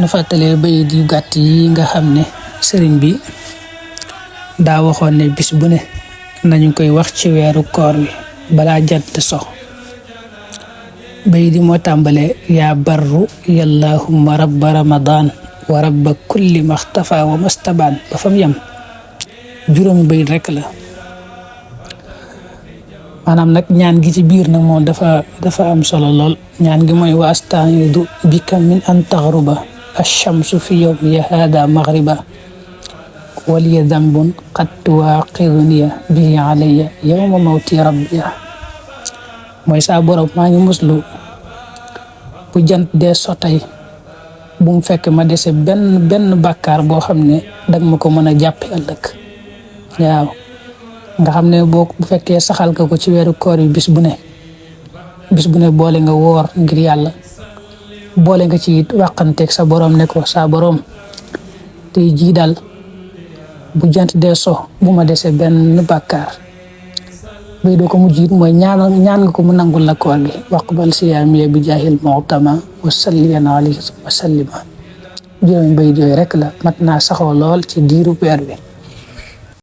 nu fàttalee bayit yu gàtt yi nga xam ne sëriñ bi daa waxoon ne bis bu ne nañu koy wax ci weeru koor wi balaa jant so. bayit yi moo tàmbale yaa barru yallahumma rabba ramadan wa rabba kulli maxtafa wa mastabaan ba fam yam juróomi bayit rekk la. maanaam nag ñaan gi ci biir nag moom dafa am solo lool. ñaan gi mooy wa astaidu bika min an taxruba alchamsu fi yowmiya hada maghriba waliya dambun qad tuwaqiduniya bihi alayya yowma mawti rabbiya. mooy saa borom maa ngi muslu bu jant dee sotay bu mu fekk ma dese benn bàkkaar boo xam ne dag ma ko mën a jàppe ëllëg. waaw nga xam ne bu fekkee saxal nga ko ci weeru koor yi bis bu ne boole nga woor ngir yàlla, boole nga ci wàqanteeg sa borom ne ko saa borom tey jii daal bu jant dee so bu ma dese benn bàkkaar. bay doo ko mujj it mooy ñaan nga ko mu nangul la koor gi waqbal siyaamiya bi jaahil mu'tama wa salliyan alayhi wa sallima. juróomi bayit yooyu rek la mat naa saxoo lool ci diiru weer bi.